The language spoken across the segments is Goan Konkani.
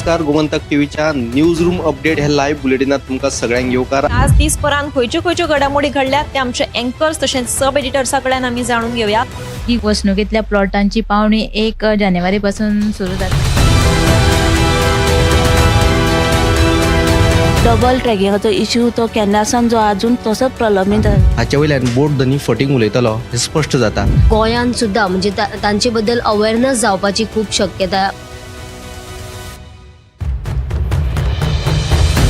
नमस्कार, गोमंतक टीव्हीच्या न्यूज रूम अपडेट ह्या लाईव्ह बुलेटिनात तुमकां सगळ्यांक येवकार. आज दिसभरान खंयच्यो खंयच्यो घडामोडी घडल्यात ते आमचे अँकर्स तशेंच सब एडिटर्सा कडल्यान आमी जाणून घेवया. ही वसणुकेंतल्या प्लॉटांची पावणी 1 जानेवारी पासून सुरू जाता. डबल ट्रॅकिंगाचो इश्यू तो केन्नासान जो अजून तसोच प्रलंबीत आसा. हाचे वयल्यान बोट धनी फटींग उलयतलो हें स्पश्ट जाता. गोंयांत सुद्दां म्हणजे तांचे बद्दल अवेरनस जावपाची खूब शक्यता.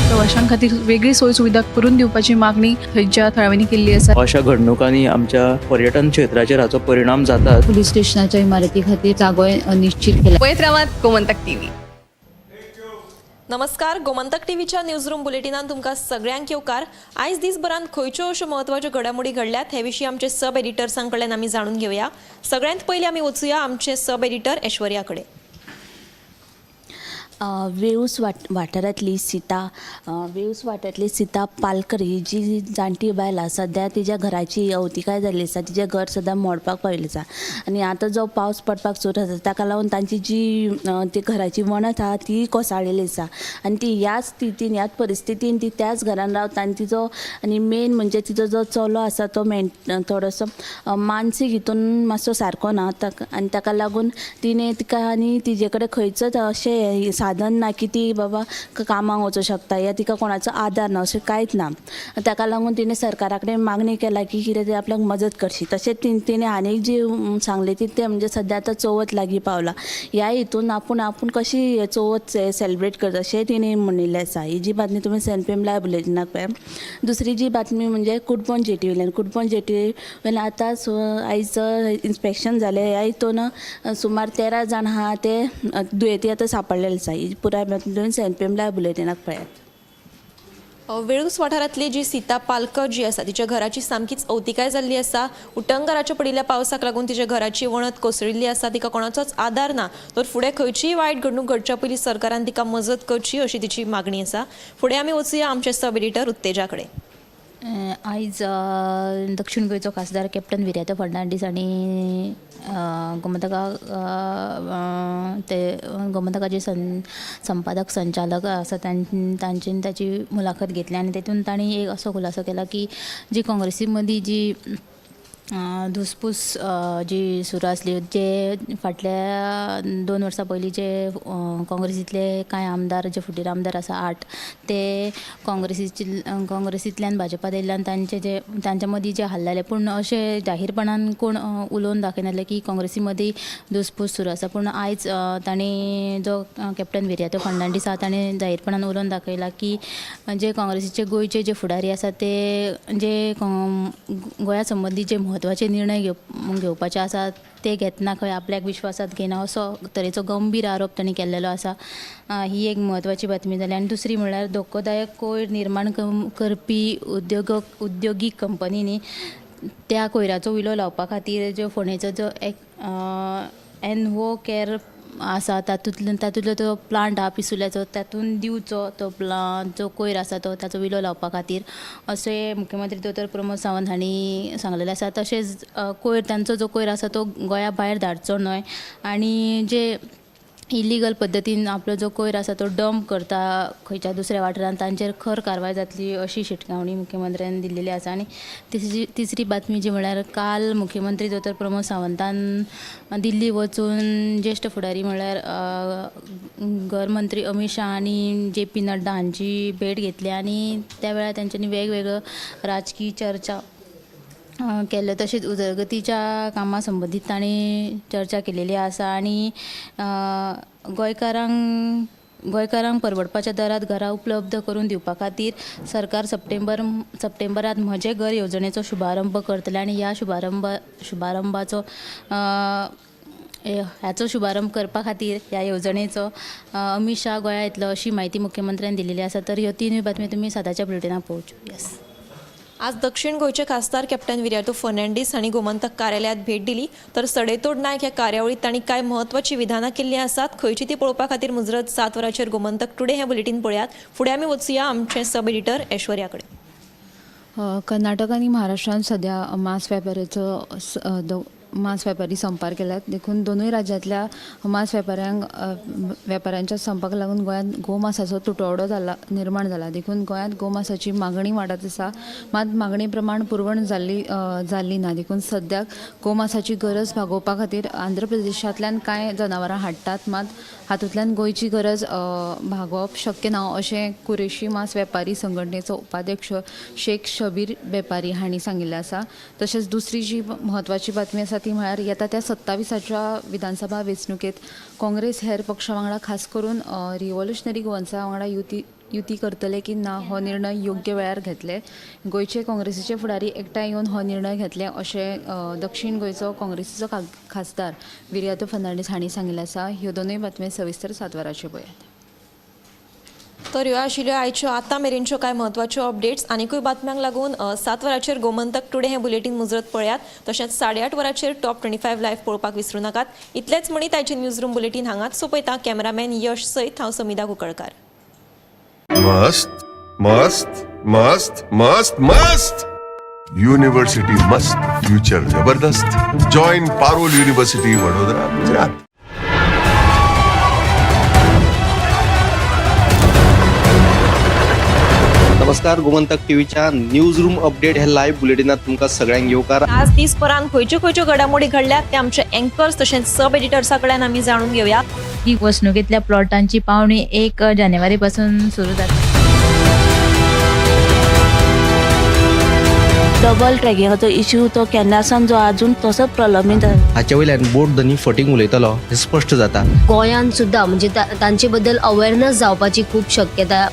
प्रवाशां खातीर वेगळी सोय सुविधा करून दिवपाची मागणी थंयच्या थळाव्यांनी केल्ली आसा. अशा घडणुकांनी आमच्या पर्यटन क्षेत्राचेर हाचो परिणाम जाता. पुलीस स्टेशनाच्या इमारती खातीर जागोय निश्चित केला. पळयत रावात गोमंतक टीव्ही. नमस्कार, गोमंतक टीव्हीच्या न्यूज रूम बुलेटिनान तुमकां सगळ्यांक येवकार. आयज दिसभरान खंयच्यो अश्यो म्हत्वाच्यो घडामोडी घडल्यात हे विशीं आमचे सब एडिटर्सां कडल्यान आमी जाणून घेवया. सगळ्यांत पयलीं आमी वचुया आमचे सब एडिटर ऐश्वर्या कडेन. वेळूस वाठारांतली सीता, वेळूस वाठारांतली सीता पालकर ही जी जाणटी बायल आसा, सद्या तिच्या घराची अवतिकाय जाल्ली आसा. तिचें घर सद्या मोडपाक पाविल्लें आसा आनी आतां जो पावस पडपाक सुरू आसा ताका लागून तांची जी ती घराची वणत आहा ती कोसळिल्ली आसा आनी ती ह्याच स्थितीन, ह्याच परिस्थितीन ती त्याच घरान रावता. आनी तिजो आनी मेन म्हणजे तिजो जो चलो आसा तो थोडोसो मानसीक हितून मातसो सारको ना ताका. आनी ताका लागून तिणें तिका आनी तिजे कडेन खंयचोच अशें साधन ना की ती बाबा कामाक वचूं शकता या तिका कोणाचो आदार ना, अशें कांयच ना. ताका लागून तिणें सरकारा कडेन मागणी केला की कितें तें आपल्याक मजत करची. तशेंच तिणें आनीक जी सांगलें ती तें म्हणजे सद्या आतां चवथ लागीं पावला, ह्या हितून आपूण आपूण कशी चवथ सेलिब्रेट करता अशें तिणें म्हणिल्लें आसा. ही जी बातमी तुमी 7 PM live बुलेटिनाक पळयात. दुसरी जी बातमी म्हणजे कुडपण जेटी वयल्यान. कुडपण जेटी वयल्यान आतां आयज इन्स्पेक्शन जालें. ह्या हितून सुमार 13 जाण आहा ते दुयेंती आतां सांपडलेले आसा. ही पुराय बातमी तुमी 7 PM live बुलेटिनाक पळयात. वेळूस वाठारांतली जी सीता पालकर जी आसा तिच्या घराची सामकीच अवतिकाय जाल्ली आसा. उटंगाराच्या पडिल्ल्या पावसाक लागून तिच्या घराची वणत कोसळिल्ली आसा. तिका कोणाचोच आदार ना, तर फुडें खंयचीय वायट घडणूक घडच्या पयलीं सरकारान तिका मजत करची अशी तिची मागणी आसा. फुडें आमी वचुया आमचे सब एडिटर उत्तेजा कडेन. आयज दक्षिण गोंयचो खासदार कॅप्टन विरियातो फर्नांडीस हांणी गोमंतका ते गोमंतकाचे संपादक संचालक आसा तांची ताची मुलाखत घेतली आनी तेतून तांणी एक असो खुलासो केला की जी काँग्रेसी मदीं जी धुसपूस जी सुरू आसली, जे फाटल्या 2 वर्सां पयलीं जे काँग्रेसींतले कांय आमदार, जे फुटीर आमदार आसा आठ, ते काँग्रेसींतल्यान भाजपात येयल्ल्यान तांचे जे तांच्या मदीं जे हल्ले जाले, पूण अशें जाहीरपणान कोण उलोवन दाखयनासले की काँग्रेसी मदीं धुसपूस सुरू आसा. पूण आयज तांणी, जो कॅप्टन विरियातो फर्नांडीस आसा, ताणें जाहीरपणान उलोवन दाखयलां की जे काँग्रेसीचे गोंयचे जे फुडारी आसा ते जे गोंया संबंदी जे म्हत्वाचे निर्णय घेवपाचे आसा ते घेतना खंय आपल्याक विश्वासात घेयना, असो तरेचो गंभीर आरोप तांणी केल्लेलो आसा. ही एक म्हत्वाची बातमी जाली. आनी दुसरी म्हणल्यार धोकोदायक कोयर निर्माण करपी उद्योगीक कंपनींनी त्या कोयराचो विलो लावपा खातीर जो फोंडेचो जो एक एनवो केअर आसा, तातूंतलो तो प्लांट आहा पिसुल्याचो, तातूंत दिवचो तो प्लांट जो कोयर आसा तो ताचो विलो लावपा खातीर, अशें मुख्यमंत्री दोतोर प्रमोद सावंत हांणी सांगलेलें आसा. तशेंच कोयर, तांचो जो कोयर आसा तो गोंया भायर धाडचो न्हय आनी जे इलिगल पद्दतीन आपलो जो कोयर आसा तो डंप करता खंयच्या दुसऱ्या वाठारांत, तांचेर खर कारवाय जातली अशी शिटकावणी मुख्यमंत्र्यान दिल्लेली आसा. आनी तिसरी बातमी जी म्हळ्यार काल मुख्यमंत्री दोतोर प्रमोद सावंतान दिल्ली वचून ज्येश्ठ फुडारी म्हळ्यार घर मंत्री अमीत शाह आनी जे पी नड्डा हांची भेट घेतली आनी त्या वेळार तेंच्यांनी वेगवेगळ्यो राजकीय चर्चा केल्यो. तशेंच उदरगतीच्या कामां संबंदीत तांणी चर्चा केलेली आसा. आनी गोंयकारांक परवडपाच्या दरांत घरां उपलब्ध करून दिवपा खातीर सरकार सप्टेंबरांत म्हजें घर येवजणेचो शुभारंभ करतले आनी ह्या शुभारंभाचो ह्याचो शुभारंभ करपा खातीर ह्या येवजणेचो अमीत शाह गोंया येतलो अशी म्हायती मुख्यमंत्र्यान दिलेली आसा. तर ह्यो तिनूय बातमी तुमी 7च्या बुलेटिनाक पळोवच्यो. येस. आज दक्षिण गोंयचे खासदार कॅप्टन विरियातो फर्नांडीस हांणी गोमंतक कार्यालयात भेट दिली, तर सडेतोड नायक ह्या कार्यावळीत तांणी कांय म्हत्वाची विधानां केल्लीं आसात. खंयची ती पळोवपा खातीर मुजरत 7 वरांचेर गोमंतक टुडे हें बुलेटीन पळयात. फुडें आमी वचुया आमचे सब एडिटर ऐश्वर्या कडेन. कर्नाटक आनी महाराष्ट्रान सद्या मांस वेपाराचो मांस वेपारी संपार केल्यात. देखून दोनूय राज्यांतल्या मांस वेपाऱ्यांक वेपाऱ्यांच्या संपाक लागून गोंयांत गोमासाचो तुटवडो जाला, निर्माण जाला. देखून गोंयांत गोमासाची मागणी वाडत आसा, मात मागणी प्रमाण पुरवण जाल्ली जाल्ली ना. देखून सद्याक गोमासाची गरज भागोवपा खातीर आंध्र प्रदेशांतल्यान कांय जनावरां हाडटात, मात हातूंतल्यान गोंयची गरज भागोवप शक्य ना अशें कुरेशी मांस वेपारी संघटनेचो उपाध्यक्ष शेख शबीर बेपारी हांणी सांगिल्लें आसा. तशेंच दुसरी जी म्हत्वाची बातमी आसा ती म्हळ्यार येता त्या 27आच्या विधानसभा वेंचणुकेंत काँग्रेस हेर पक्षा वांगडा खास करून रिव्होल्युशनरी गोवन्सा वांगडा युती करतले की ना हो निर्णय योग्य वेळार घेतले. गोंयचे काँग्रेसीचे फुडारी एकठांय येवन हो निर्णय घेतले अशें दक्षीण गोंयचो काँग्रेसीचो खासदार विरियातो फर्नांडीस हांणी सांगिल्लें आसा. ह्यो दोनूय बातम्यो सविस्तर 7 वरांचेर पळयात. तर ह्यो आशिल्ल्यो आयच्यो आतां मेरेनच्यो कांय म्हत्वाच्यो अपडेट्स. आनिकूय बातम्यांक लागून 7 वरांचेर गोमंतक टुडे हें बुलेटीन मुजरत पळयात. तशेंच 8:30 वरांचेर टॉप 25 लायव्ह पळोवपाक विसरूं नाकात. इतलेंच म्हणीत आयचें न्यूज रूम बुलेटीन हांगाच सोंपयता. कॅमेरामॅन यश सयत हांव समिधा कुंकळकार. मस्त मस्त मस्त मस्त मस्त युनिवर्सिटी मस्त, फ्यूचर जबरदस्त. Join Parul university, Vadodara, Gujarat. नमस्कार, गोमंतक टीव्हीच्या न्यूज रूम अपडेट ह्या लायव्ह बुलेटिनात तुमकां सगळ्यांक येवकार. आज दीसभरान खंयच्यो खंयच्यो घडामोडी घडल्यात ते आमचे अँकर्स तशेंच सब एडिटर्सा कडल्यान आमी जाणून घेवया. ही वसणुकेंतल्या प्लॉटांची पावणी 1 जानेवारी पासून सुरू जाता. डबल ट्रॅकिंगाचो इश्यू तो केन्नासान जो आजून तसोच प्रलंबीत आसा. हाचे वयल्यान बोट धनी फटींग उलयतलो हें स्पश्ट जाता. गोंयांत सुद्दां म्हणजे तांचे बद्दल अवेअरनेस जावपाची खूब शक्यता.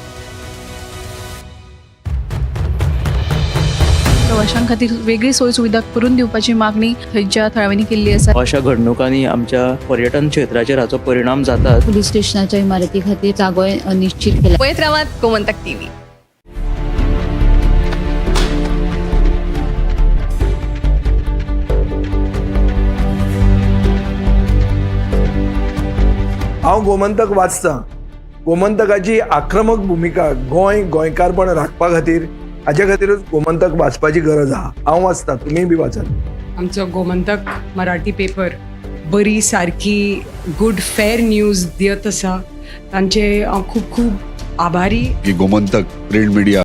प्रवाशां खातीर वेगळी सोय सुविधा करून दिवपाची मागणी थंयच्या थळाव्यांनी केल्ली आसा. अशा घडणुकांनी आमच्या पर्यटन क्षेत्राचेर हाचो परिणाम जाता. पुलीस स्टेशनाच्या इमारती खातीर जागोय निश्चित केला. पळयत रावात गोमंतक टीव्ही. हांव गोमंतक वाचतां. गोमंतकाची आक्रमक भुमिका गोंय गोंयकारपण राखपा खातीर, हाच्या खातीरूच गोमंतक वाचपाची गरज आहा. हांव वाचतां, तुमीय बी वाचात. आमचो गोमंतक मराठी पेपर बरी सारकी गुड फेर न्यूज दियत आसा, तांचे हांव खूब खूब आभारी. की गोमंतक प्रिंट मीडिया.